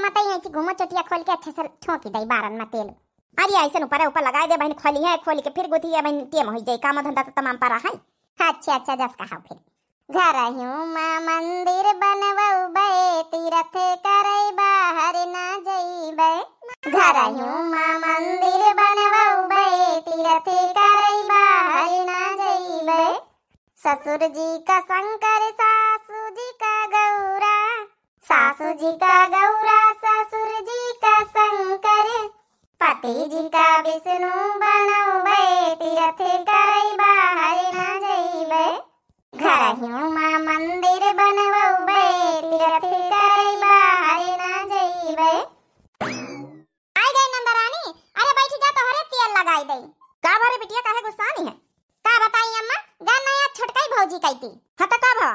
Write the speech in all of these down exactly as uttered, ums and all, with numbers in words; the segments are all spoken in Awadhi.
हाँ, तई ऐसी घूमो चोटिया खोल के अच्छे से ठोंकी दई बारन में तेल। अरे ऐसे ऊपर ऊपर लगाए दे बहिन, खोली है, खोली के फिर गुथी है बहिन, टेम हो जाई, काम धंधा तो तमाम परा है। अच्छा, अच्छा, जस कहा फिर। घरहियों मा मंदिर बनवउबे, तीरथ करइ बाहर ना जइबे। घरहियों मा मंदिर बनवउबे, तीरथ करइ बाहर ना जइबे। ससुर जी का शंकर, सासू जी का गौरा, सासू जी का गौरा, ससुर जी का शंकर, पति जी का विष्णु बनउबे, तीरथ करइ बाहर ना जइबे। घरहियों मा मंदिर बनउबे, तीरथ करइ बाहर ना जइबे। आई गई नंदरानी, अरे बैठी जा, तोहरे तेल लगाई दई। का भरे बिटिया, काहे गुस्सानी है? का बताई अम्मा, गन नया छोटकाई भौजी कइती। हाँ तो का भवा?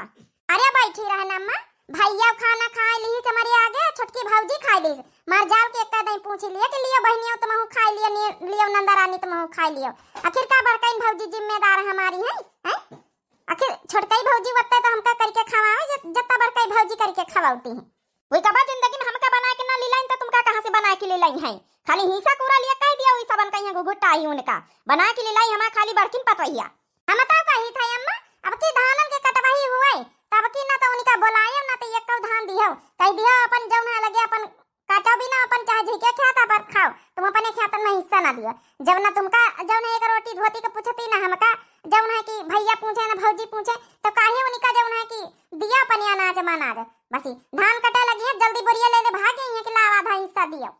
अरे बैठी रहन अम्मा, भैया खाना खाए ली से हमरे आगे, छोटकी भौजी खाए ली। मर जाल के एक दई पूछ लिया कि लियो बहनियों तुमहू खाए लियो, नि-, लियो नंदरानी तुमहू खाए लियो। आखिर का बड़काइन भौजी जिम्मेदार हमारी है, हैं? आखिर छोटकाई भौजी वत्ते तो हमका करके खवावे, जत-, जत्ता बड़काई भौजी करके खवाउती हैं। वही कबा जिंदगी में हमका बनाए के ना लिलाइन तो तुमका कहाँ से बनाए के लिलाई है? खाली हिस्सा कूरा लिया कह दिया, वही सबन कहीं घुघुटा ही उनका बनाए के लिलाई हमार खाली बड़किन पतवैया। हम तो कही था अम्मा, अब की धानन के कटवाई हुए, तब की ना तो उनका बोलायो ना तो एक धान दियो, कह दियो अपन जौन है लगे अपन काटो भी ना अपन, चाहे जेके खेत पर खाओ, तुम अपने खेतन में हिस्सा ना दियो। जब ना तुमका जौन है एक रोटी धोती के पूछती ना हमका, जौन है कि भैया पूछे ना भौजी पूछे, तो काहे उनका जौन है कि दिया अपन अनाज मनाज। बस ई धान कटे लगी है, जल्दी बोरिया ले ले भाग गई है कि लावा आधा हिस्सा दियो।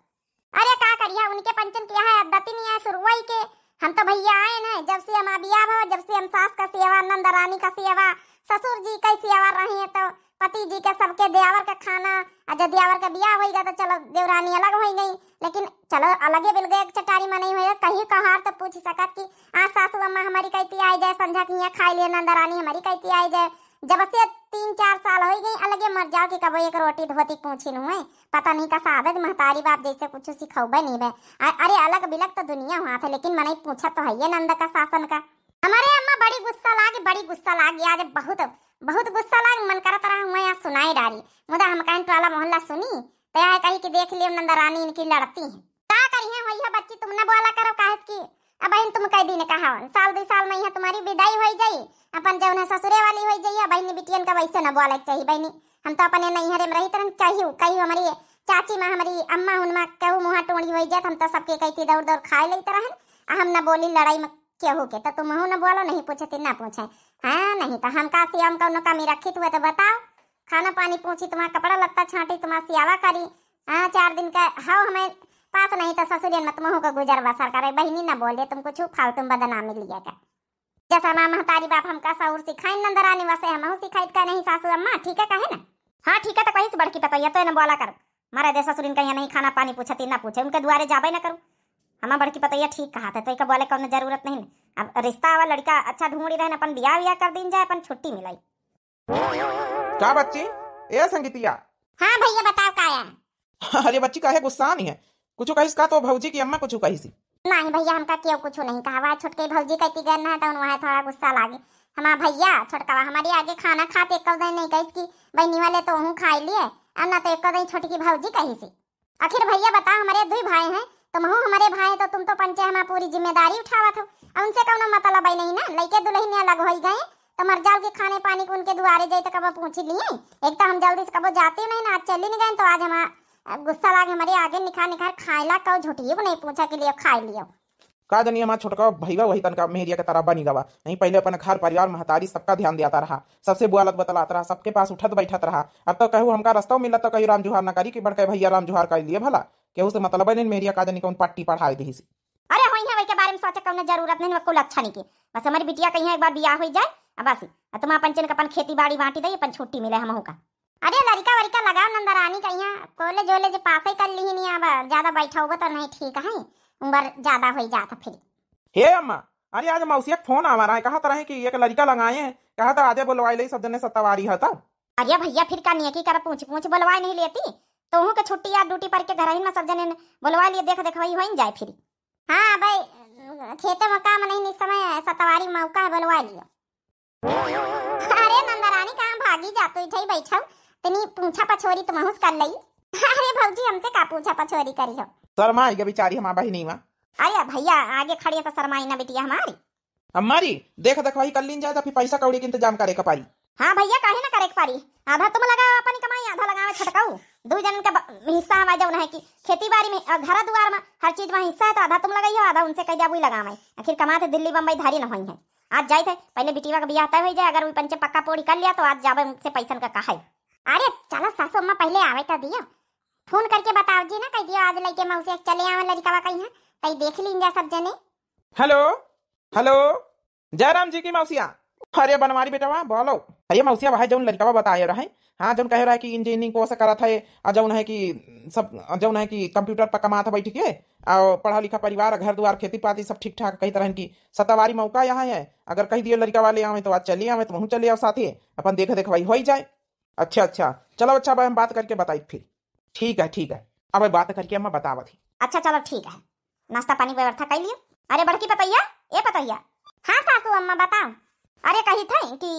अरे का करिया, उनके पंचन किया है आदती नहीं है शुरुआई के। हम तो भैया आए ना, जब से हमार बियाह भवा, जब से हम सास का सेवा, नंद रानी का सेवा, ससुर जी का सेवा रही है, तो पति जी के सबके देवर का खाना, आ जब देवर का बियाह होइगा तो चलो देवरानी अलग होइ गई, लेकिन चलो अलगे बिलगे एक चटारी में नहीं होइगा। कहीं कहार तो पूछ सकत कि आज सासू अम्मा हमारी कहती आई जाए, संझा की यहाँ खाई लिए नंद रानी हमारी कहती आई जाए। जब से तीन चार साल होइ गई अलगे, मर जाओ कि कबो एक रोटी धोती पूछी नु है। पता नहीं का सादत महतारी बाप जैसे कुछ सिखौबे नहीं बे। अ-, अरे अलग बिलग तो दुनिया हुआ था, लेकिन मनई पूछत तो है ये नंद का सासन का। हमारे अम्मा बड़ी गुस्सा लागी, बड़ी गुस्सा लागी आज, बहुत, बहुत गुस्सा लागी। मन करत रहा हुआ यहाँ सुनाई डारी, मुदा हम कहन टोला मोहल्ला सुनी तो यह कही कि देख लियो नंद रानी इनकी लड़ती है। का करी है वही बच्ची, तुम न बोला करो, काहे कि अब बहन तुम कई दिन कहा, साल दो साल में यहाँ तुम्हारी विदाई होइ जाई, अपन जौन है ससुरे वाली होइ जाई। अब बहनी बिटियन का वैसे न बोले के चाहिए बहनी, हम तो अपने नैहरे में रही तरन, कहियो कहियो हमारी चाची माँ, हमारी अम्मा हुन माँ केहू मुँहा टोड़ी होइ जात, हम तो सबके कहती दौड़ दौड़ खाए लेत रहन, आ हम न बोली लड़ाई में केहू के, तो तुमहू न बोलो, नहीं पूछे तो ना पूछे। हाँ, नहीं तो हम का सियावा में कौनो कमी रखी हुए तो बताओ, खाना पानी पूछी, तुम्हारा कपड़ा लत्ता छाटी, तुम्हारा सियावा करी। हाँ, चार दिन का हौ हमें पास, नहीं तो ससुरियन में तुमहू का गुजर बसर करे। बहनी न बोले, तुम कुछ फालतू में बदनामी लिया का। जैसा माँ महतारी बाप हमका सहूर सिखाइन नंदरानी, वैसे हमहू सिखाइत का नहीं सासू अम्मा, ठीक है कहे ना? हाँ ठीक है, तो कहीं से बड़की पतैया तो न बोला कर, मारे दे ससुरिन का यहाँ नहीं खाना पानी पूछती ना पूछे, उनके दुआरे जाबे ना करू। हमार बड़की पतैया ठीक कहा थे, तो इका बोले कौनो जरूरत नहीं। अब रिश्ता आवा, लड़का अच्छा ढूंढी रहन, अपन बियाह वियाह कर दीन जाए, अपन छुट्टी मिलाई। का बच्ची? ए संगीतिया। हाँ भैया बताओ का है? अरे बच्ची काहे गुस्सा नहीं है? कुछ कहिस का तो भौजी की अम्मा कुछ कहिस? नहीं भैया हमका क्यों कुछ नहीं कहा, वह छोटके भौजी कहती गए ना तो वहाँ थोड़ा गुस्सा लागे। हमार भैया छोटकवा हमारे आगे खाना खाते एक दिन नहीं कहिस कि बहनी वाले तो हूँ खाई लिए, अब ना तो एक दिन छोटकी भौजी कहिस। आखिर भैया बताओ, हमारे दुई भाई हैं, तुमहू हमारे भाई हैं, तो तुम तो पंचे हमार पूरी जिम्मेदारी उठावत हो। अब उनसे कौनो मतलब ही नहीं ना, लइके दुल्हन अलग होई गए, तो मर जाओ कि खाने पानी को उनके दुआरे जाई तो कबो पूछ लिए। एक तो हम जल्दी से कबो जाते नहीं ना, आज चली नहीं गए तो आज हमार गुस्सा लाग हमारे आगे निखार निखार खाए ला, कहो झूठी नहीं पूछा के लिए खाए लियो। का जानी हमार छोटका भईवा वही तनका मेहरिया के तरह बनी गवा। नहीं पहले अपन घर परिवार महतारी सबका ध्यान देता रहा, सबसे बुआलत बतलात रहा, सबके पास उठत बैठत रहा। अब तो कहू हमका रस्ता मिलत तो कहू राम जुहार न करी कि बड़के भैया राम जुहार कर लिए भला। केहू से मतलब नहीं मेहरिया का जानी कौन पट्टी पढ़ाई दी सी। अरे होई है वही के बारे में सोचे कौनो जरूरत नहीं, कुल अच्छा नहीं के। बस हमारी बिटिया कहीं एक बार बियाह हो जाए, अब बस। अब तुम अपन चैन के अपन खेती बाड़ी बांटी दे, अपन छुट्टी मिले हमहू का। अरे लड़का वड़का लगाओ नंदरानी का यहाँ, कॉलेज वॉलेज पास ही कर ली नहीं, अब ज्यादा बैठा होगा तो नहीं ठीक है, उम्र ज्यादा हो जाता फिर। हे अम्मा, अरे आज मौसी एक फोन आवा रहा है, कहा तरह है कि एक लड़का लगाए हैं, कहा था आजे बुलवाई ले सब जने सतवारी है तो। अरे भैया फिर का नियकी कर पूछ पूछ बुलवाए नहीं लेती, तो उहू के छुट्टी या ड्यूटी पर के घर ही में सब जने बुलवा लिए, देख देख वही हो जाए फिर। हाँ भाई खेते में काम नहीं, इस समय सतवारी मौका है, बुलवा लियो। अरे नंदरानी कहाँ भागी जातो, इठई बैठो, तनी पूछा पछोरी तुमहूस कर लई। अरे भौजी हमसे पूछा पछोरी करी हो। शर्माई गे बिचारी हमार बहिनी मा। अरे भैया आगे खड़ी है तो शर्माई ना बिटिया हमारी। अम्मा री, देख देखवाई कर लीन जाए तो फिर पैसा कौड़ी के इंतजाम करे के पड़ी। हाँ भैया, काहे ना करे के पड़ी। आधा तुम लगाओ अपनी कमाई, आधा लगावे छोटकाऊ। दू जन का ब-, हिस्सा हमारे जौन है कि खेती बाड़ी में और घर दुआर में हर चीज में हिस्सा है, तो आधा तुम लगाइयो, आधा उनसे कह दिया वही लगावे। आखिर कमाते दिल्ली बम्बई धारी न होई है। आज जाइत है, पहले बिटिया का बियाह तय हो जाए, अगर वो पंचे पक्का पोड़ी कर लिया तो आज जावे उनसे पैसन का कहा है। अरे चलो सासू अम्मा पहले आवे तो दियो, फोन करके बताओ जी ना, कह दियो आज लइके मौसी चले आवे लड़िकवा कहीं है, तई देख लीन जा सब जने। हेलो, हेलो, जयराम जी की मौसिया। अरे बनवारी बेटवा बोलो। अरे मौसिया, वह जौन लड़िकवा बताए रहे, हाँ, जौन कहे रहे कि इंजीनियरिंग कोर्स करत है, आ जौन है कि सब, जौन है कि कंप्यूटर पर कमात है बैठ के, और पढ़ा लिखा परिवार, घर दुआर, खेती पाती सब ठीक ठाक, कही तरह की सतावारी मौका यहाँ है, अगर कह दियो लड़िका वाले आवे तो आज चले आवे, तुमहू चले आओ साथे, अपन देख देख भाई हो ही जाए। अच्छा अच्छा, चलो अच्छा, अब हम बात करके बताई फिर। ठीक है ठीक है, अब बात करके अम्मा बतावत ही। अच्छा चलो ठीक है, नाश्ता पानी व्यवस्था कर लियो। अरे बड़की पतैया, ए पतैया। हाँ सासू अम्मा बताओ। अरे कही थे कि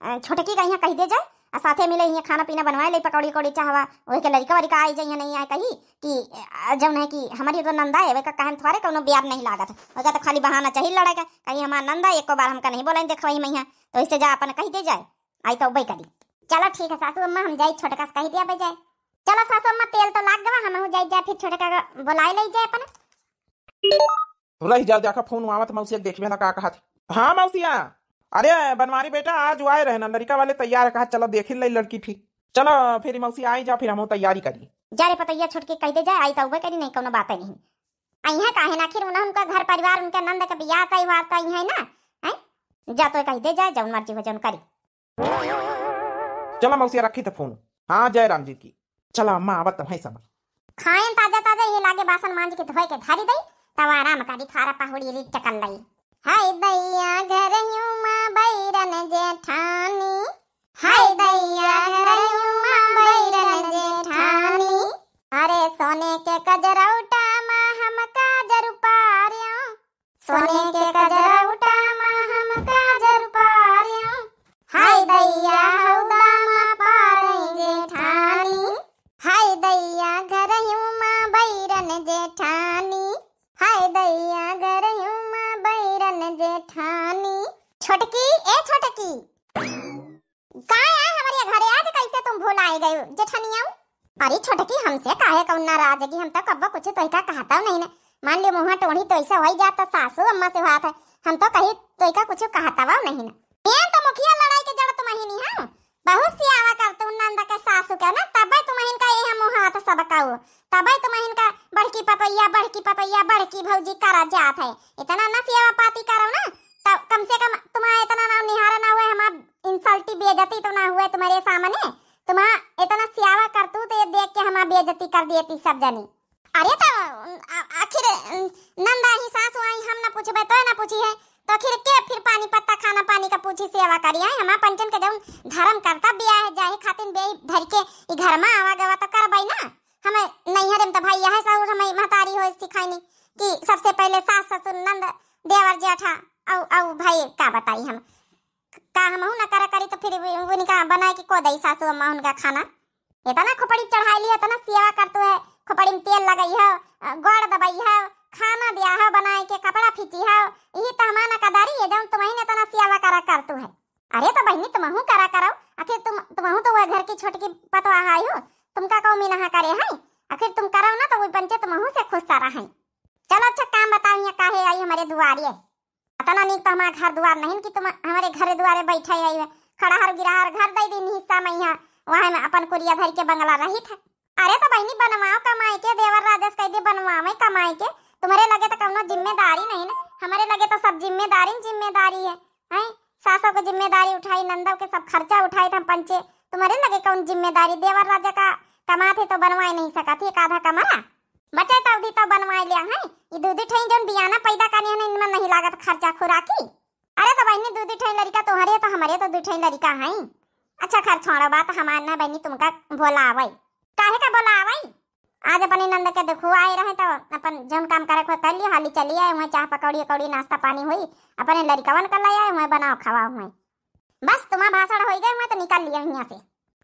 अ, छोटकी का यहाँ कह दे जाए, आ साथे मिले यहाँ खाना पीना बनवाए ले, पकौड़ी उकौड़ी चाहवा, वही के लड़िका वड़िका आई जाइए, नहीं आए कही कि अ, जौन है कि हमारी तो नंदा है, वही का कहन थोड़े कौनो ब्यार नहीं लागत, वही का तो खाली बहाना चाहिए लड़ाई का, कहीं हमार नंदा एको बार हमका नहीं बोलाई देख वही मैया, तो इससे जा अपन कह दे जाए, आई तो उबई करी। चलो ठीक है सासू अम्मा, हम जाई छोटका से कह दिया बे जाए। चलो सासू अम्मा, तेल तो लाग गवा, हम जाई जाए फिर छोटका का बुलाई ले जाए अपन। रह जाओ, देखा फोन आवत मौसिया के, देखबे ना का कहत। हाँ मौसिया, अरे बनवारी बेटा, आज वो आए रहे ना, लड़िका वाले तैयार है, कहा चलो देख ले लड़की फिर। चलो फिर मौसी आई जा, फिर हम तैयारी करी। जा रे पतैया, छोटकी कह दे जाए, आई तो उबे करी, नहीं कोनो बात नहीं। आई है काहे ना, आखिर उन्हें उनका घर परिवार, उनका नंद का बियाह तय हुआ तो आई है ना, हैं? जा तो कह दे जाए, जौन मर्जी हो जौन करी। चला मौसिया, रखी त फोन। हाँ, जय राम जी की। चला अम्मा, आवत है सब। खाएन ताजा ताजा, ये लागे बासन मांज के धोए के धरी दई, तब आराम करी, थारा पहुड़ी रीत टकल लई। हाय दैया घरहियो मा बैरन जेठानी, हाय दैया घरहियो मा बैरन जेठानी। अरे सोने के कजरौटा मा हम काजर उपार्यो, सोने के कजरौटा मा हम काजर उपार्यो। हाय दैया हौदा मा पारई जेठानी, हाय दैया घरहियो मा बैरन जेठानी, हाय दैया घरहियो मा बैरन जेठानी। छोटकी, ए छोटकी। का है हमरे घरे आज, कैसे तुम भुलाए गए जेठनिया? अरे छोटकी, हमसे काहे कौन नाराजगी, हम तो कब्बो कुछ तोहिका कहता नहीं ना। मान लियो मुँहा टोढ़ी तो ऐसा हो ही जाता, सासू अम्मा से बात है, हम तो कहीं तोहिका कुछ कहता नहीं ना। ये तो मुखिया लड़ाई के जड़ तुम ही नहीं है, बहुत सियावा करतू नंद के सासू के ना, तबे तुम इनका ये मुँह हाथ सब काऊ। तबे तुम इनका बड़की पतोइया, बड़की पतोइया, बड़की भौजी करा जात है। इतना न सेवा पाती करो ना, तब कम से कम तुम्हारा इतना नाम निहारा ना हुए, हमार इंसल्टी बेइज्जती तो ना हुए तुम्हारे सामने। तुम्हारा इतना सेवा करतू तो ये देख के हमार बेइज्जती कर दिए थी सब जनी। अरे तो आ-, आखिर नंदा ही सासू आई, हम ना पूछबे तो ना पूछी है, तो आखिर के फिर पानी पत्ता खाना पानी का पूछी सेवा करी है? हमार पंचन के जौन धर्म कर्तव्य है, जाहे खातिर बेई धर के ई घर में आवा गवा तो करबई ना। हमें नैहरे में तो भाई यह सहूर हमें महतारी हो सिखाइनी कि सबसे पहले सास ससुर नंद देवर जेठा, औ औ भाई का बताई हम, का हमहू ना करा करी तो फिर उनका बनाए के को दई सासू अम्मा उनका खाना। इतना खोपड़ी चढ़ाई लिया, इतना सेवा करतू है, खोपड़ी में तेल लगाई है, गोड़ दबाई है, खाना दिया है बनाए के, कपड़ा फीची है, यही तो हमार ना कदारी है जौन तुम्हें इतना सेवा करा करतू है। अरे तो बहिनी, तुमहू करा करो, आखिर तुम, तुमहू तो वह घर की छोटकी पतवाह आई हो, तुमका कौमी नहा करे है, आखिर तुम करो ना तो वो पंचे तुमहू से खुश सारा है। चलो अच्छा काम बताओ, यहाँ काहे आई हमारे दुआरे? अतना नीक तो हमारा घर दुआर नहीं कि तुम हमारे घर दुआरे बैठे आई है। खड़हर गिरहर घर दे दिन हिस्सा में यहाँ, वहाँ में अपन कुरिया धर के बंगला रही था। अरे तो बहिनी बनवाओ कमाई के, देवर राजेश कह दे बनवावे कमाई के, तुम्हारे लगे तो कौनो जिम्मेदारी नहीं ना, हमारे लगे तो सब जिम्मेदारी न जिम्मेदारी है। हैं, सासों की जिम्मेदारी उठाई, नंदों के सब खर्चा उठाई था पंचे, तुम्हारे लगे कौन जिम्मेदारी? देवर राजा का कमात है तो बनवाए नहीं सकत ही एक आधा कमरा, बचे तो अवधि तो बनवाए लिया है। ये दू दू ठई जौन बियाना पैदा करनी है ना, इनमें नहीं लागत खर्चा खुराकी। अरे तो बहिनी दू दू ठई लड़िका तुम्हारे तो हमारे तो दू ठई लड़िका हैं। अच्छा खैर छोड़ो बात, हमार ना बहिनी तुमका बोलावे, काहे का बोलावे? आज अपने नंद के देखो आए रहे तो अपन जौन काम करे को कर लियो, हाली चली आए, वहाँ चाह पकौड़ी उकौड़ी नाश्ता पानी हुई, अपने लड़िकवन का ले आए, वहाँ बनाओ खवाओ हुए। बस तुम्हारा भाषण हो गए हुए तो निकल लिया यहाँ से।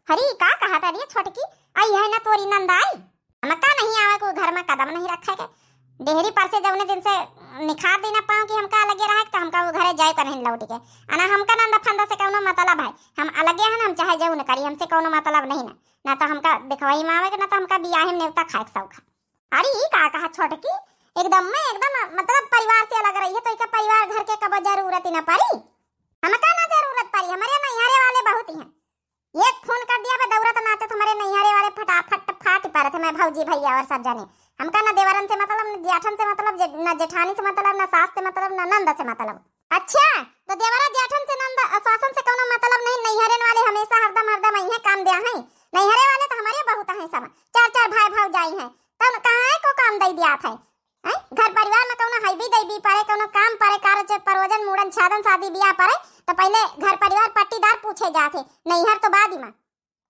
हरी का कहा था रे छोटकी, आई है ना तोरी नंद आई? हमका नहीं आवे को घर में कदम नहीं रखे के। डेहरी पर से जौने दिन से निखार दी ना पाँव कि हमका अलगे रहे, तो हमका वो घरे जाए का नहीं लौट के। अना हमका नंद फंद से कौनो मतलब है, हम अलगे हैं ना, हम चाहे जौन करी, हमसे कौनो मतलब नहीं ना। ना तो हमका देखवाई में आवे के, ना तो हमका बियाहे में नेवता खाए के शौक है। अरे ई का कहा छोटकी, एकदम में एकदम मतलब परिवार से अलग रही है, तो इका परिवार घर के कब जरूरत ही ना पड़ी। हमका ना जरूरत पड़ी, हमारे नैहरे वाले बहुत ही हैं। एक फोन कर दिया बे दौड़त नाचत हमारे नैहरे वाले, फटाफट फाट परत है, मैं भौजी भैया और सब जाने। हमका ना देवरन से मतलब, ना जेठन से मतलब, जे-, ना जेठानी से मतलब, ना सास से मतलब, ना नंद से मतलब। अच्छा, तो देवरा जेठन से नंद सासन से कौनो मतलब नहीं, नैहरन वाले हमेशा हरदम हरदम आई हैं काम दिया है। नैहरे वाले तो हमारे बहुत हैं सब, चार चार भाई भौजाई हैं, तब कहाँ है को काम दे दिया था। हैं? घर परिवार में कौनो हाईबी दैबी परे, कौनो काम परे, कार्य परोजन, मूड़न छादन, शादी बियाह परे, तो पहले घर परिवार पट्टीदार पूछे जात है, नैहर तो बाद ही में।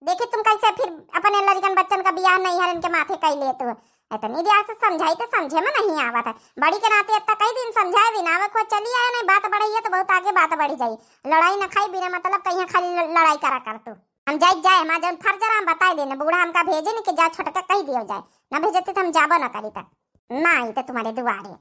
देखी तुम कैसे फिर अपने लड़कन बच्चन का बियाह नैहरन के माथे कई लेत हो। इतनी दिया से समझाई तो समझे में नहीं आवत है। बड़ी के नाते इतना कई दिन समझाए दिन आवे को चली आए नहीं, बात बढ़ाइए तो बहुत आगे बात बढ़ जाई। लड़ाई न खाई बिना मतलब कहीं खाली ल-, लड़ाई करा कर तू। हम जाई जाए, हमार जौन फर्ज रहा हम बताई देने, बूढ़ा हमका भेजे नहीं कि जा छोटका कही दियो जाए, ना भेजती तो हम जाबो ना करी तक। ना आई तो तुम्हारे दुआरे।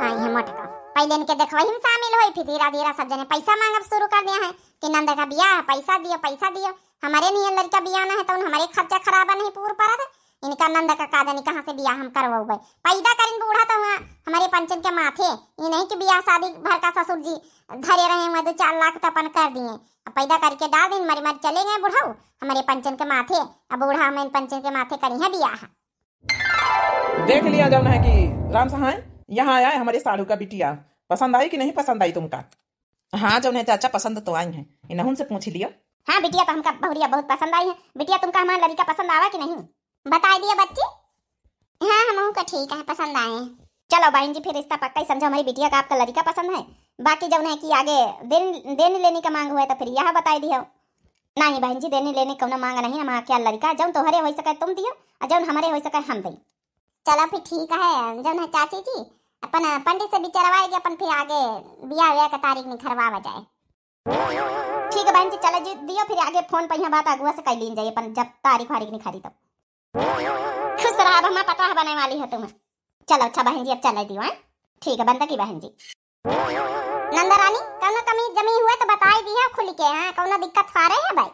आई है मोटका। पहले इनके देखवाई में शामिल होई, फिर धीरा धीरा सब जने पैसा मांगब शुरू कर दिया है कि नंद का बियाह है, पैसा दियो, पैसा दियो। हमारे नियन लड़का बियाह ना है तो उन हमारे खर्चा खराबा नहीं पूर परत है। इनका नंद का का जानी कहाँ से बियाह हम करवाऊबे। पैदा करिन बूढ़ा तो हुआ हमारे पंचन के माथे। ये नहीं कि बियाह शादी भर का ससुर जी धरे रहे हुए दो चार लाख तो अपन कर दिए। अब पैदा करके डाल दिन, मरी मरी चले गए बुढ़ऊ हमारे पंचन के माथे। अब बूढ़ा हम इन पंचन के माथे करी है बियाह। देख लिया जौन है कि राम सहाय यहाँ आया है हमारे साढ़ू का बिटिया, पसंद आई कि नहीं पसंद आई तुमका? हाँ जौन है चाचा, पसंद तो आई है, इन्हन से पूछ लियो। हाँ बिटिया, तो हमका बहुरिया बहुत पसंद आई है। बिटिया, तुमका हमार लड़िका पसंद आवा कि नहीं? बताई दिया बच्ची। हाँ, हमहू का ठीक है, पसंद आए। चलो बहन जी, फिर रिश्ता पक्का ही समझो, हमारी बिटिया का आपका लड़िका पसंद है। बाकी जौन है कि आगे देन, देन लेने का मांग हुआ तो फिर यह बताई दियो। नहीं बहन जी, देने लेने कौनो मांग नहीं, हमार क्या लड़िका, जौन तोहरे हो सके तुम दियो, और जौन हमारे हो सके हम दी। चलो फिर ठीक है, जौन है चाची जी, अपन पंडित से बिचरवाए के अपन फिर आगे बियाह व्याह का तारीख निखरवावा जाए। ठीक है बहन जी, चले जी दियो, फिर आगे फोन पर यहाँ बात अगुआ से कर लीन जाए, अपन जब तारीख वारीख निखारी तब। खुश रहा, अब हमार पतोह बने वाली हो तुम। चलो अच्छा बहन जी, अब चले दियो, हैं? ठीक है, बंद की बहन जी। नंदरानी, कौनो कमी जमी हुए तो बताई दिया खुल के, हाँ, कौनो दिक्कत फारे है भाई?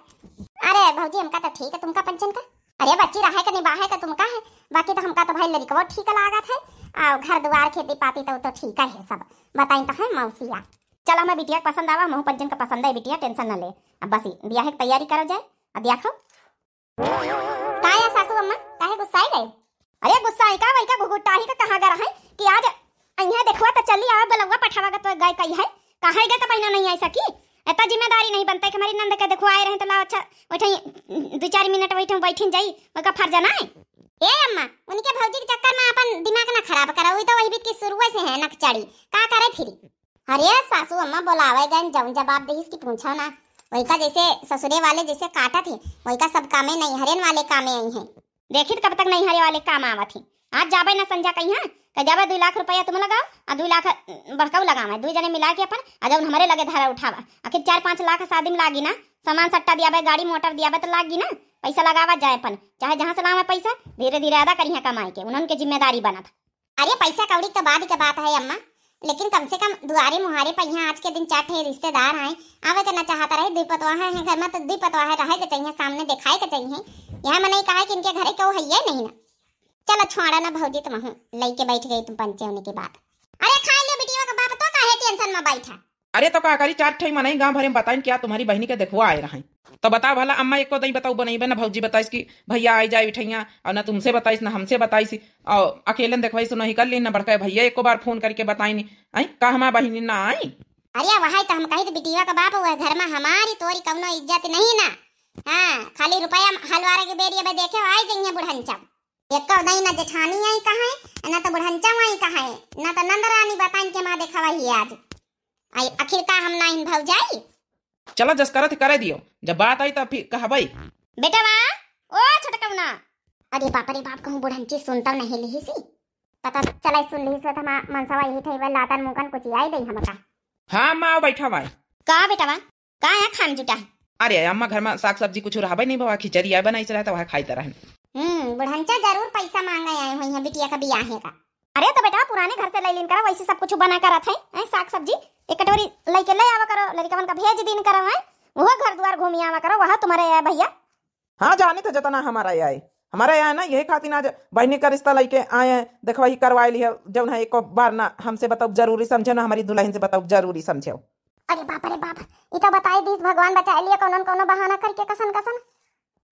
अरे भौजी, हमका तो ठीक है, तुमका पंचन का? अरे बच्ची, रहे का निबाहे का तुमका है, बाकी तो हमका तो भाई लड़िकवा ठीक लागत है, और घर दुआर खेती पाती तो, तो ठीक है सब। बताई तो है मौसिया। चलो, हमें बिटिया के पसंद आवा, हमहू पंचन का पसंद है बिटिया, tension न ले। अब बस बियाह की तैयारी करो जाए, अब देखो। का या सासू अम्मा, काहे गुस्साए गए? अरे गुस्साए का, वही का घुघुटाही का कहाँ गा रहा है कि आज अइहे देखवा तो चली आवे, बलौआ पठावा गा तो गए कही है, कहाँ गए तो बहिना नहीं आई सकी। इतना जिम्मेदारी नहीं बनता है कि हमारी नंद के देखवा आए रहे तो लाओ अच्छा बैठे दो चार मिनट बैठे बैठिन जाई, वही का फर्ज ना है। ए अम्मा, उनके भौजी के चक्कर में अपन दिमाग ना खराब करा, वही तो वही बीत की शुरुए से है नकचड़ी, का करे फिरी? अरे सासू अम्मा बोलावे गन जौन जवाब देहिस कि पूछो ना। वही का जैसे ससुरे वाले जैसे काटा थी, वही का सब कामे नैहरेन वाले कामे आई हैं। देखी त कब तक नैहरे वाले काम आवत ही। आज जाबे ना संझा कहीं है, कह जाबे दो लाख रुपया तुम लगाओ, आ दो लाख बड़काऊ लगावे, दो जने मिला के अपन, आ जौन हमारे लगे धारा उठावा। आखिर चार पाँच लाख शादी में लागी ना, सामान सट्टा दियाबे, गाड़ी मोटर दियाबे तो लागी ना, पैसा लगावा जाए अपन, चाहे जहाँ से लावे पैसा, धीरे धीरे अदा करिहे कमाई के, उन्हन के जिम्मेदारी बनत। अरे पैसा कौड़ी तो बाद के बात है अम्मा, लेकिन कम से कम दुआरे मुहारे पर यहाँ आज के दिन चार ठे रिश्तेदार आए, आवे के ना चाहता रहे, दुई पतवाह है घर में तो दुई पतवाह रहे के चाहिए, सामने दिखाए के चाहिए। यहाँ मनई कहा कि इनके घरे केहू है ये नहीं ना। चलो छोड़ा ना भौजी, तुम हूँ लइके बैठ गई तुम पंचे होने के बाद। अरे खाई ले बिटिया का बाप, तो काहे tension में बैठा? अरे तो का करी, चार ठे मनई गाँव भरे में बताइन क्या तुम्हारी बहिनी के देखवा आए रहे। तो बताओ भला अम्मा, एको दई बताओ बनइबे ना भौजी बताइस कि भैया आई जाए उठैया, और ना तुमसे बताइस ना हमसे बताइस, और अकेले देखवाइस नहीं कर ली ना बड़का भैया एको बार फोन करके बताइन। आई का हमार बहिनी ना आई? अरे वही तो हम कही तो बिटिया का बाप, वह घर में हमारी तोरी कौनो इज्जत नहीं ना। हाँ, खाली रुपया हलवारे के बेरी अब देखे आई जइहे बुढ़नचा। एको नहीं ना जेठानी आई कहाँ है, ना तो बुढ़नचा आई कहाँ है, ना तो नंद रानी बताइन के माँ देखावा ही आज। आई आखिर का हम ना इन भौजाई? चलो जस करत करे दियो, जब बात आई तब फिर कहबई। बेटवा, ओ छोटकवना। अरे बाप रे बाप, कहूँ बुढ़नची सुनता नहीं लिही सी। पता चला सुन लिही सो तो हमार मनसवा यही ठई लातन मुकन कुचियाई दई हमका। हाँ माँ, बैठा माई। का बेटवा, का यहाँ खान जुटा है? अरे अम्मा, घर में साग सब्जी कुछ रहबे नहीं बा, खिचड़ी आए बनाई रहे तो वह खाई तरह। हम्म, बुढ़नचा जरूर पैसा मांगे आए होइहैं बिटिया का बियाहे का। अरे तो बेटा, पुराने घर से लइ लीन करो, वैसे सब कुछ बना करत है, हैं, साग सब्जी एक कटोरी लइके लइ आवा करो, लड़िकवन का भेज दीन करो, हैं, वह घर द्वार घूमी आवा करो, वह तुम्हारे आए भैया। हाँ, जानी तो जतना हमारा आए, हमारा आए ना, यही खातिर आज बहिनी का रिश्ता लइके आए हैं, देखवाई करवाई ली है, जौन है एको बार ना हमसे बताओ जरूरी समझे, ना हमारी दुल्हन से बताओ जरूरी समझे। अरे बाप रे बाप, ई तो बताई दीस भगवान बचाए लिए कौनो न कौनो बहाना करके कसन कसन।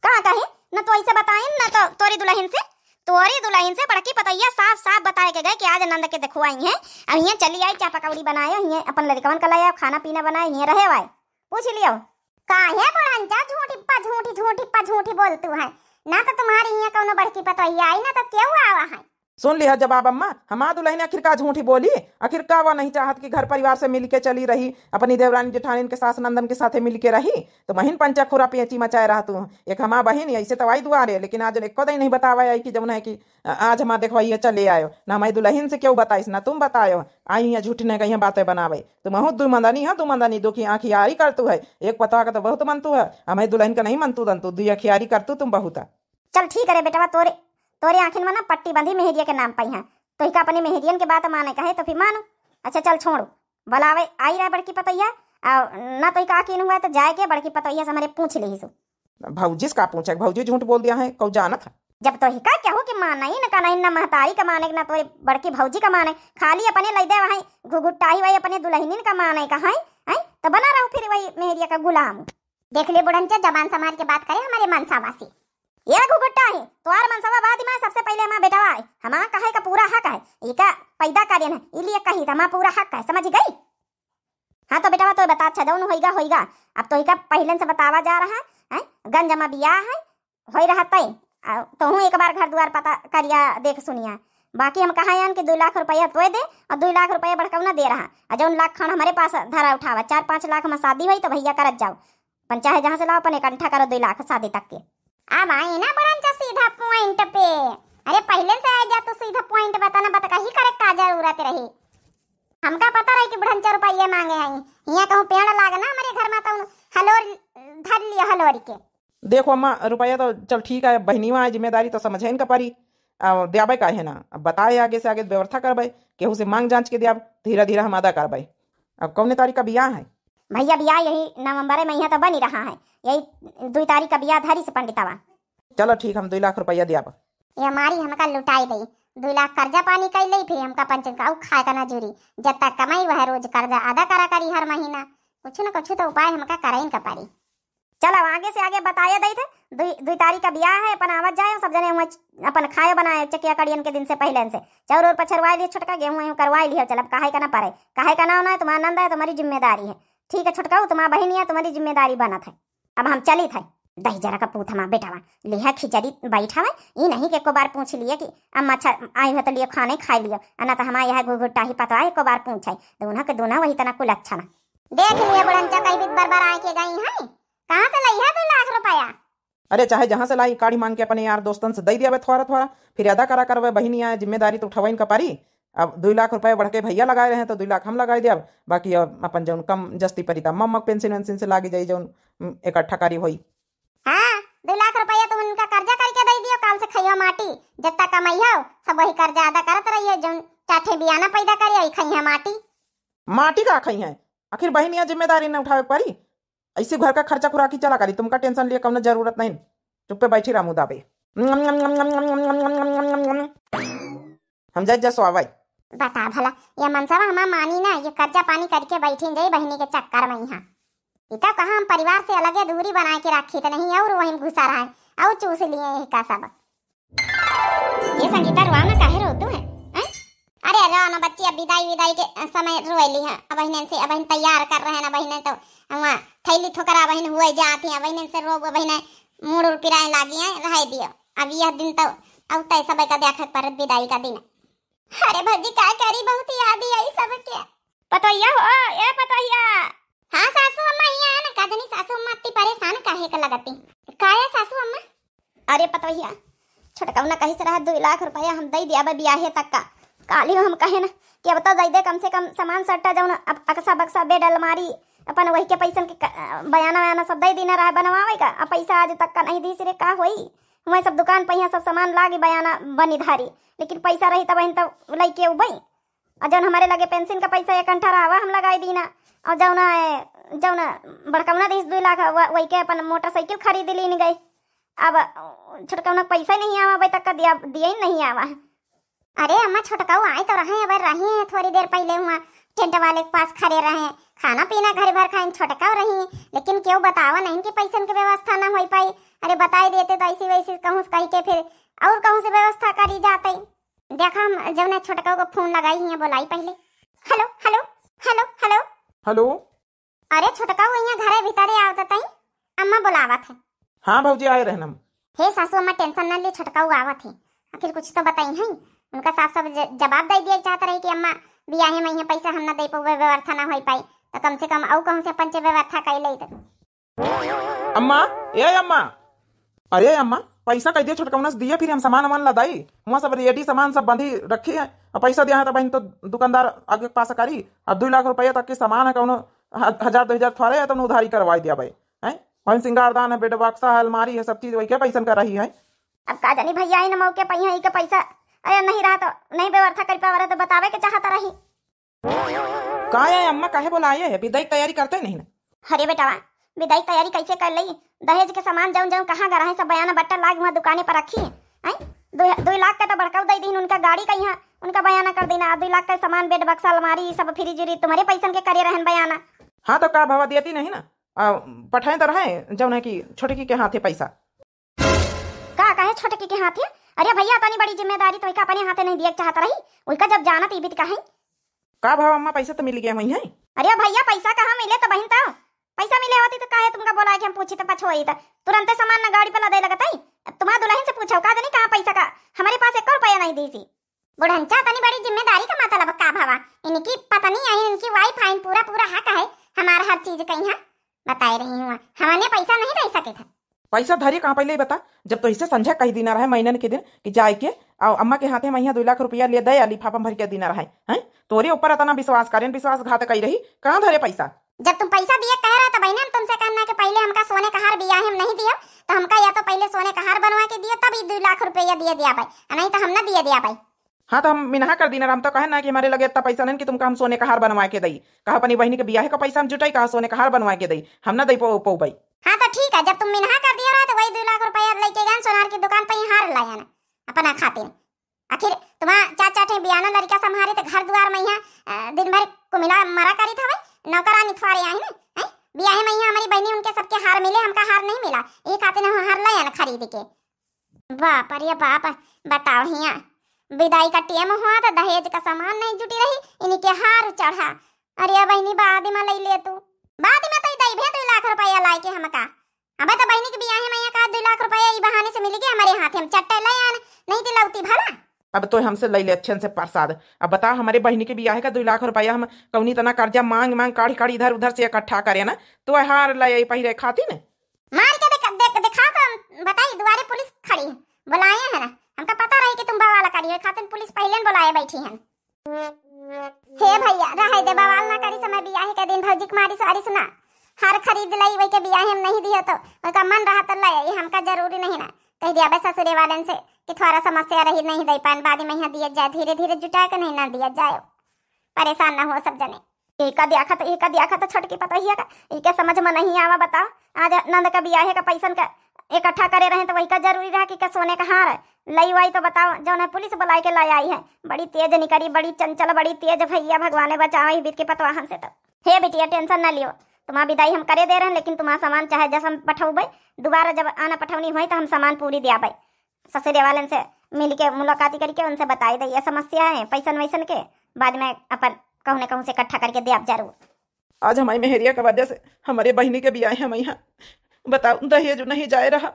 का कही, न तो ऐसे बताइन, न तो तोरी दुल्हन से, तोरी दुल्हन से बड़की पतोहिया साफ साफ बताए के गए कि आज नंद के देखो आई हैं, अब हियाँ चली आई, चाह पकौड़ी बनाए, हियाँ अपन लड़िकवन का लाए, खाना पीना बनाए, हियाँ रहे वाए। पूछ लियो। काहे बुढ़नचा झूठी पा झूठी, झूठी पा झूठी बोलतू है? ना तो तुम्हारी हियाँ कौनो बड़की पतोहिया आई, ना तो केहू आवा है। सुन लिहा जवाब अम्मा, हमार दुल्हन आखिर का झूठी बोली? आखिर का वह नहीं चाहत कि घर परिवार से मिलके चली रही, अपनी देवरानी जेठानिन के सास नंदन के साथे मिलके रही? तो महीन पंचा खुरा पेची मचाए रहा तू। एक हमार बहिन ऐसे तवाई दुआरे, लेकिन आज एको दिन नहीं बतावा आई कि जौन है कि आज हमार देखवाइए चले आयो। ना हमारी दुल्हन से क्यों बताइस, ना तुम बतायो। आई हियाँ झूठ ने कहीं बातें बनावे। तुम हो दू मंदनी, हाँ दू मंदनी, दो की आँखी आरी कर तू है। एक पतवा का तो बहुत मन तू है, हमारी दुल्हन का नहीं मन तू दन तू, दुई आँखी आरी कर तू तुम बहुत। चल ठीक है रे बेटवा, तोरे, तोरे आँखिन में ना पट्टी बंधी मेहरिया के नाम पइहाँ। तोहिका अपने मेहरियन के बात माने कहे तो फिर मानो। अच्छा चल छोड़ो, बुलावे आई रहा बड़की पतोहिया, और ना तोहिका आँखिन हुआ तो जाए के बड़की पतोहिया से हमरे पूछ लेही सो। भौजी से का पूछे, भौजी झूठ बोल दिया है, कऊ जानत है। जब तोहिका केहू के माने ही न का नहीं, ना महतारी का माने, ना तोरे बड़की भौजी का माने, खाली अपने लइदे वहीं घुघुट्टाही वही अपने दुल्हनिन का माने का है, हैं? तो बना रहो फिर वही मेहरिया का गुलाम। देख ले बुढ़नचा, जबान संभाल के बात करे हमारे मनसावा से। ये घुघुट्टाही, तोहार मनसावा बाद में, सबसे पहले हमार बेटवा है, हमार कहे का पूरा हक है, इका पैदा करे ना, इलिए कही त हमार पूरा हक है, समझ गई? हाँ तो बेटवा तो बता, अच्छा जौन होइगा होइगा, अब तोहिका पहले से बतावा जा रहा है, हैं? गंज मा बियाह है, होई रहा तय, आ, तोहूँ एक बार घर दुआर पता करिया, देख सुनिया, बाकी हम कहा यान कि दो लाख रुपया तोय दे और दो लाख रुपया बड़कौना दे रहा, और जौन लाख खण हमारे पास धरा उठावा, चार पाँच लाख में शादी होई तो भैया करत जाओ, अपन चाहे जहाँ से लाओ, अपन इकट्ठा करो दो लाख शादी तक के। अब आई ना बुढ़नचा सीधा point पे। अरे पहले से आ जा तू सीधा point, बताना बता कही करे का जरूरत रही। हमका पता रही कि बुढ़नचा रुपया मांगे आई। हियाँ कहूँ पेड़ लागे ना हमारे घर में तो हलोर धर लिया हलोरी के। देखो अम्मा, रुपया तो चल ठीक है, बहिनीवा है, जिम्मेदारी तो समझे इनका परी। आ, द्याबे काहे ना, अब बताए आगे से आगे व्यवस्था करबे, केहू से मांग जांच के द्याब, धीरे धीरे हम अदा करबे। अब कौने तारीख का बियाह है? भैया बियाह यही नवंबर महीना तो बनी रहा है, यही दुई तारीख का बियाह धरी से पंडितवा। चलो ठीक, हम दुई लाख रुपया द्याब। ये हमारी हमका लुटाई दई, दुई लाख कर्जा पानी कई लई, फिर हमका पंचन का ऊ खाए का ना जूरी, जब तक कमाई वह रोज कर्जा अदा करा करी हर महीना, कुछ न कुछ तो उपाय हमका करइन का परी। चलो, आगे से आगे बताए दई थे, दुई, दुई तारीख का बियाह है, अपन आवत जाए, सब जने हुआ च-, अपन खाए बनाए चकिया कड़ियन के दिन से पहले से। चाउर और पछरवाए लिए छोटका, गेहूं वेहूं करवाए लिए, चल अब काहे का ना परे, काहे का ना होना है, तुम्हारा नंद है, तुम्हारी जिम्मेदारी है। ठीक है छोटका, तुम्हारा बहिन है, तुम्हारी जिम्मेदारी बनत है। अब हम चली थे, दही जरा का पूत हमार बेटावा, लिहा खिचड़ी बैठावा, ई नहीं कि एको बार पूछ लिए कि अम्मा अच्छा आई हो तो लिए खाने खाए लियो, आ ना तो हमारे यहाँ घुघुट्टा ही पतवा एको बार पूछे, दोनों के दोनों वही तना कुल अच्छा ना। देख लिए बुढ़नचा कई बीत बरबर आए के गई है, कहाँ से लइहा दो लाख रुपया? अरे, चाहे जहाँ से लाई, काढ़ी मांग के अपने यार दोस्तन से दई दियावे थोड़ा थोड़ा, फिर अदा करा करवे बहिनी आए, जिम्मेदारी तो उठावे इनका परी। अब दुई लाख रुपया बढ़ के भैया लगाए रहे, तो दुई लाख हम लगाए दियाब, बाकी अब अपन जौन कम जस्ती परी, त मम्मा के पेंशन वेंशन से लागी जाई, जौन, उम, इकट्ठा करी होई। हाँ, दुई लाख रुपया तुम उनका कर्जा करके दई दियो, काल से खइयो माटी, जत्ता कमाई हो, सब वही कर्जा अदा करत रहियो, जौन चार ठे बियाना पैदा करियो, ई खइहे माटी। माटी का खइहे? आखिर बहिनिया जिम्मेदारी न उठावे के परी? ऐसे घर का खर्चा खुराकी चला करी, तुमका टेंशन लिए कौनो जरूरत नहीं। चुप्पे बैठी रहा मुदा पे। हम जाए जा सोआवे। बता भला, ये मनसवा हमार मानी ना, ये कर्जा पानी करके बैठी जाई बहिनी के चक्कर में यहाँ। इतना कहा हम परिवार से अलगे दूरी बनाए के रखी तो नहीं, और वहीं घुसा रहा है, और चूस लिए यही का सब। ये संगीता, रुआ ना, काहे रोतू है, हैं? अरे रो ना बच्ची, अब विदाई विदाई के समय रोएली है। अब बहिनन से, अब बहिन तैयार कर रहे हैं ना, बहिन तो वहाँ थैली ठोकरा बहिन हुए जाती है, बहिनन से रोब, बहिन मूड़ उड़ पिराए लागी है, रह दियो। अब यह दिन तो अब तय सब का देखे के परत विदाई का दिन। अरे भौजी का करी, बहुत याद आई सबके। पतोहिया हो, ए पतोहिया। हाँ सासू अम्मा, यहाँ है ना, का जनी सासू अम्मा अति परेशान काहे का लगती? का है सासू अम्मा? अरे पतोहिया, छोटकौना कहिस रहा, "दुई लाख रुपया हम दई दिया बा बियाहे तक का।" काली हम कहे ना कि अब तो दई दे, कम से कम सामान सट्टा जौन अब अकसा बक्सा, बेड, अलमारी, अपन वही के पैसन के क-, बयाना वयाना सब दई दीना रहा बनवावे का, अब पैसा आज तक का नहीं दीस रे, का होई? वही सब दुकान पहिया सब सामान लागी बयाना बनी धारी, लेकिन पैसा रही तब बहिन तब लइके उबई। और जौन हमरे लगे पेंशन का पैसा एक अंठा रहा, हम लगाई दीना। और जौन, जौन बड़कौना दीस दुई लाख, व-, वही के अपन मोटरसाइकिल खरीद लीन गई। अब छोटकौना पैसा नहीं आवा, अबे तक का दिया, दिया ही नहीं आवा। अरे अम्मा, छोटकऊ आए तो रहे, अब रही हैं, थोड़ी देर पहले हुआ टेंट वाले के पास खड़े रहे, खाना पीना घर भर खाइन, छोटकऊ रही, लेकिन क्यों बतावा नहीं कि पैसन के व्यवस्था ना हो पाई। अरे बताई देते तो ऐसी वैसी कहूँ से कही के फिर और कहूँ से व्यवस्था करी जाते। देखा हम जौन छोटकऊ को फोन लगाई हैं, बोलाई पहले। हेलो, हेलो, हेलो, हेलो। हेलो। अरे छोटकऊ, यहाँ घरे भीतरे आवत तई, अम्मा बुलावत है। हाँ भौजी, आए रहन हम। हे सासू अम्मा, टेंशन न ले, छोटकऊ आवत है। आखिर कुछ तो बताई हैं, उनका साफ साफ ज-, जवाब दे दिए चाहत रही कि अम्मा, बियाहे में यहाँ पैसा हम न दे पउबे, व्यवस्था न हो पाई, तो कम से कम अउ कहूँ से पंचे व्यवस्था कर ले तो। अम्मा, ए अम्मा, अरे अम्मा, पैसा कह दिया छोटकौना से दिया, फिर हम सामान वामान लदाई। वहाँ सब रेडी सामान सब बंधी रखी है। अब पैसा दिया है तो बहन तो दुकानदार आगे पास करी। अब दो लाख रुपया तक के सामान है, कौनो ह-, हजार दो हजार थोड़े है तो उधारी करवाई दिया भाई। हैं? वही सिंगारदान है, बेड बक्सा है, अलमारी है, सब चीज वही के पैसन का रही है। अब का जानी भैया, इन मौके पर यहाँ के पैसा, अरे नहीं रहा तो नहीं व्यवस्था कर पावा रहे तो बतावे के चाहत रही। का है अम्मा, काहे बोलाए है? विदाई की तैयारी करते नहीं ना? अरे बेटवा, विदाई की तैयारी कैसे कर लई? दहेज के सामान जौन जौन कहाँ गरा है, सब बयाना बट्टा लाग वहाँ दुकाने पर रखी है। हैं? दो, दो लाख का तो बड़काऊ दे दीन उनका गाड़ी का यहाँ, उनका बयाना कर देना। दो लाख का सामान, बेड बक्सा, अलमारी, ई सब फ्रिज उरिज तुम्हारे पैसन के करे रहन बयाना। हाँ तो का भावा देती नहीं ना? आ, पठाए तो रहे जौन है कि छोटकी के हाथे पैसा। का कहे छोटकी के हाथे? अरे भैया, इतनी बड़ी जिम्मेदारी तो इका अपने हाथे नहीं दिए के चाहत रही। उनका जब जानत ई बीत का है। का भाव अम्मा, पैसा तो मिल गया वही है? अरे भैया, पैसा कहाँ मिले तो बहिन तो? पैसा मिले होती तो काहे तुमका बोला कि हम पूछी तो पछोई तो तुरंते सामान न गाड़ी पे लदे लगत है। अब तुम्हारा दुल्हन से पूछो, का जानी कहाँ पैसा का, हमारे पास एक रुपया नहीं दी सी। बुढ़नचा, इतनी बड़ी जिम्मेदारी का मतलब का भावा? इनकी पत्नी आई, इनकी वाइफ आई, पूरा पूरा हक है हमारा हर चीज का। यहाँ बताए रही हूँ, हमने पैसा नहीं दे सके थे। पैसा धरे कहाँ पहले ही बता, जब तो इसे संझा कही दीना रहे महीनन के दिन कि जाए के, अउ अम्मा के हाथे में यहाँ दो लाख रुपया ले दे, लिफाफा में भर के दीना रहे, हैं? तोरे ऊपर इतना विश्वास करें, विश्वासघात कही रही, कहाँ धरे पैसा? जब तुम पैसा दिए कह रहे तो बहने, हम तुमसे कहना कि पहले हमका सोने का हार बियाहे में नहीं दियो, तो हमका या तो पहले सोने का हार बनवा के दियो, तब ये दो लाख रुपया दिए दिया भाई, नहीं तो हम ना दिए दिया भाई। हाँ, तो हम मिनहा कर दीना, हम तो कहे ना कि हमारे लगे इतना पैसा नहीं कि तुमका हम सोने का हार बनवा के दई। कहा अपनी बहिनी के बियाहे का पैसा हम जुटाई, कहा सोने का हार बनवा के दई, हम ना दई पो-, पउबई। हाँ, तो ठीक है, जब तुम मिनहा कर दिया रहा, तो वही दो लाख रुपया लेके गए सोनार की दुकान पे ही हार लाया ना अपना खातिर। आखिर तुम्हारा चार चार ठे बियाना लड़का संभारे, तो घर दुआर में यहाँ, अ, दिन भर कुमिला मरा करी था भाई, नौकरानी थ्वारे आई ना, हैं? बियाहे में यहाँ हमारी बहनी उनके सबके हार मिले, हमका हार नहीं मिला, ये खातिर हम हार लाया ना खरीद के। बाप रे बाप, बताओ हिया, विदाई का टेम हुआ तो दहेज का सामान नहीं जुटी रही, इनके हार चढ़ा। अरे बहिनी, बाद में लई ले तू, बाद में तो दई भे दो लाख रुपया लाए के हमका। अबे तो बहिनी के बियाहे में का दो लाख रुपया ई बहाने से मिल गया हमारे हाथे में, चट्टे ले आन, नहीं दिलौती भला। अब तो हमसे लई ले अच्छे से प्रसाद। अब बता, हमारे बहिनी के बियाहे का दो लाख रुपया हम कौनी तना कर्जा मांग मांग काढ़ी काढ़ी इधर उधर से इकट्ठा करे ना, तो हार ले आई पहिरे खातिर। मार के देख, देख, दिखाओ तो बताई, दुआरे पुलिस खड़ी है, बुलाए हैं ना, हमका पता रही कि तुम बवाल करी हो, खातिर पुलिस पहले न बुलाए बैठी हैं। हे भैया, रहे दे, बवाल ना करी, समय बियाहे के दिन भौजी के मारी सारी सुना, हार खरीद लाई, वही के बियाहे में नहीं दियो तो वही का मन रहा तो ले आई, हमका जरूरी नहीं ना। कह दिया बे ससुरे वालन से कि थोड़ा समस्या रही, नहीं दे पान, बाद में यहाँ दिया जाए, धीरे धीरे जुटा के नहीं ना दिया जाए। परेशान ना हो सब जने। एका दियाखा तो, एका दियाखा तो छोटकी पतोहिया का, एके समझ में नहीं आवा। बताओ, आज नंद का बियाहे का पैसन का इकट्ठा करे रहे तो वही का जरूरी रहा कि का सोने का हार लई वाई तो बताओ, जौन है पुलिस बुलाए के लाई आई है। बड़ी तेज निकरी, बड़ी चंचल, बड़ी तेज भैया, भगवाने बचाओ ई बीत के पतवाहन से तो। हे बिटिया, टेंशन ना लियो, तुम्हारा विदाई हम करे दे रहे हैं, लेकिन तुम्हारा सामान चाहे जैसन पठौबै, दोबारा जब आना पठौनी होई तो हम सामान पूरी दियाबै। ससुरे वालन से मिल के मुलाकाती करके उनसे बताई दे ये समस्या है पैसन वैसन के, बाद में अपन कहूँ न कहूँ से इकट्ठा करके दे आप जरूर। आज हमारी मेहरिया के वजह से हमारे बहिनी के बियाहे हम यहाँ बताओ दहेज नहीं जाए रहा,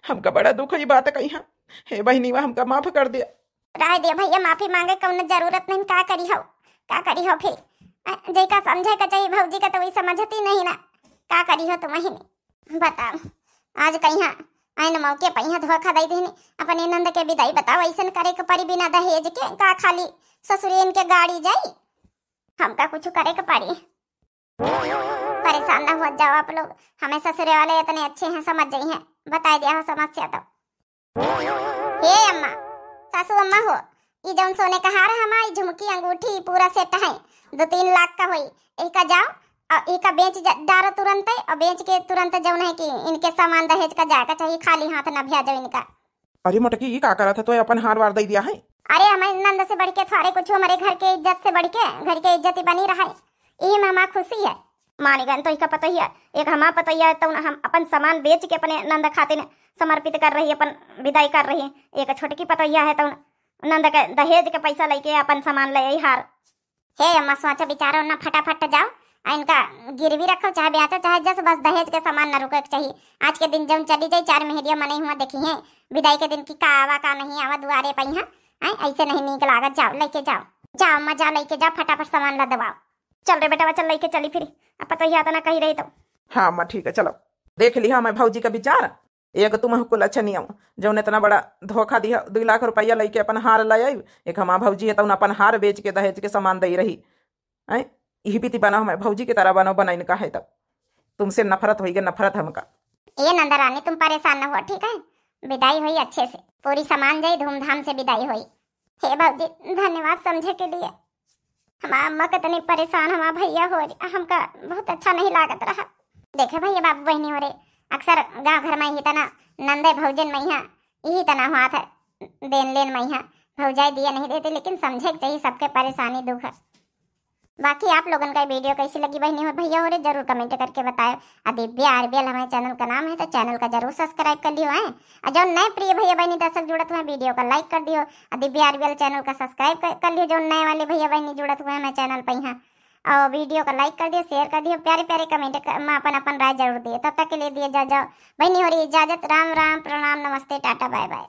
हमका बड़ा दुख है ये बात कही। हे बहिनी, वह हमका माफ कर दिया। रह दे भैया, माफी मांगे कौनो जरूरत नहीं, का करी हो, का करी हो फिर? अ, जेका समझे का चाहिए भौजी का तो वही समझती नहीं ना, का करी हो तुम ही नहीं। बताओ, आज कहिया आइन मौके पर यहाँ धोखा दे देने अपने नंद के विदाई। बताओ, ऐसन करे के परी बिना दहेज के, का खाली ससुरेन के गाड़ी जाई? हमका कुछ करे के परी। परेशान ना हो जाओ आप लोग, हमें ससुरे वाले इतने अच्छे हैं, समझ जाई हैं, बताए दिया हो समस्या तो। हे अम्मा, सासू अम्मा हो, ई जौन सोने का हार है हमार, ई झुमकी अंगूठी, ई पूरा सेट है, दो तीन लाख का होई। एका जाओ और एका बेच जा-, डारो तुरंते, और बेच के तुरंत जौन है कि इनके सामान दहेज का जाए का चाहिए, खाली हाथ ना भेजो इनका। अरे मोटकी, ई का करत है? तो अपन हार वार दे दिया है? अरे हमारे नंद से बढ़ के थारे कुछ हमारे घर के इज्जत से बढ़ के घर के इज्जत ही बनी रहा है, यही में हमार खुशी है। मानिगन तो इका पतोहिया, एक हमार पतोहिया है, तो हम अपन सामान बेच के अपने नंद खातिर समर्पित कर रही, अपन विदाई कर रही। एक छोटकी पतोहिया है, तो नंद के दहेज के पैसा लेके अपन सामान ले आई हार। हे अम्मा, सोचा विचारो ना, फटाफट जाओ, आ इनका गिरवी रखो, चाहे बेचो, चाहे जस, बस दहेज के सामान ना रुके के चाहिए। आज के दिन जौन चली जाई, चार मेहरिया मने हुआ देखी हैं, विदाई के दिन की का आवा का नहीं आवा दुआरे पे यहाँ, हैं, ऐसे नहीं नीक लागत। जाओ, लेके जाओ, जाओ अम्मा, जाओ, लेके जाओ, फटाफट सामान ला दबाओ। चल रे बेटवा, चल लेके चली फिर, अब पतोहिया तो ना कही रही तो। हाँ अम्मा, ठीक है, चलो। देख लिहा मैं भौजी का विचार, एक तुम कुल अच्छा नहीं हो, जौन इतना बड़ा धोखा दिया, दो लाख रुपया लेके अपन हार ले आई, एक हमार भौजी है, तौन अपन हार बेच के दहेज के सामान दे रही। हैं, यही बीती बना हमें भौजी की तरह बनो, बनाइन का है तब तुमसे नफरत होई गे, नफरत हमका। ए नंदरानी, तुम परेशान न हो, ठीक है? विदाई होई अच्छे से, पूरी सामान जाई, धूमधाम से विदाई होई। हे भौजी, धन्यवाद समझे के लिए। हमार अम्मा कितनी परेशान, हमार भैया हो रही, हमका बहुत अच्छा नहीं लागत रहा। देखे भैया बाबू बहनी हो रे, अक्सर गांव घर में ही तना नंदे भौजन में यहाँ यही तना हुआ था, देन लेन में यहाँ भौजाई दिया नहीं देते, लेकिन समझे के चाहिए सबके परेशानी दुख है। बाकी आप लोगन का वीडियो कैसी लगी बहनी हो भैया हो रे, जरूर कमेंट करके बताओ। आ दिव्या आरबीएल हमारे चैनल का नाम है, तो चैनल का जरूर सब्सक्राइब कर लियो है। और जो नए प्रिय भैया बहनी दर्शक जुड़त हुए, वीडियो का लाइक कर दियो। और दिव्या आरबीएल चैनल का सब्सक्राइब कर, कर लियो, जो नए वाले भैया बहनी जुड़त हुए हमारे चैनल पर यहाँ। और वीडियो का लाइक कर दियो, शेयर कर दियो, प्यारे प्यारे कमेंट क-, में अपन अपन राय जरूर दिए। तब तक के लिए दिए जा जाओ बहनी हो रही इजाजत। राम राम, प्रणाम, नमस्ते, टाटा, बाय बाय।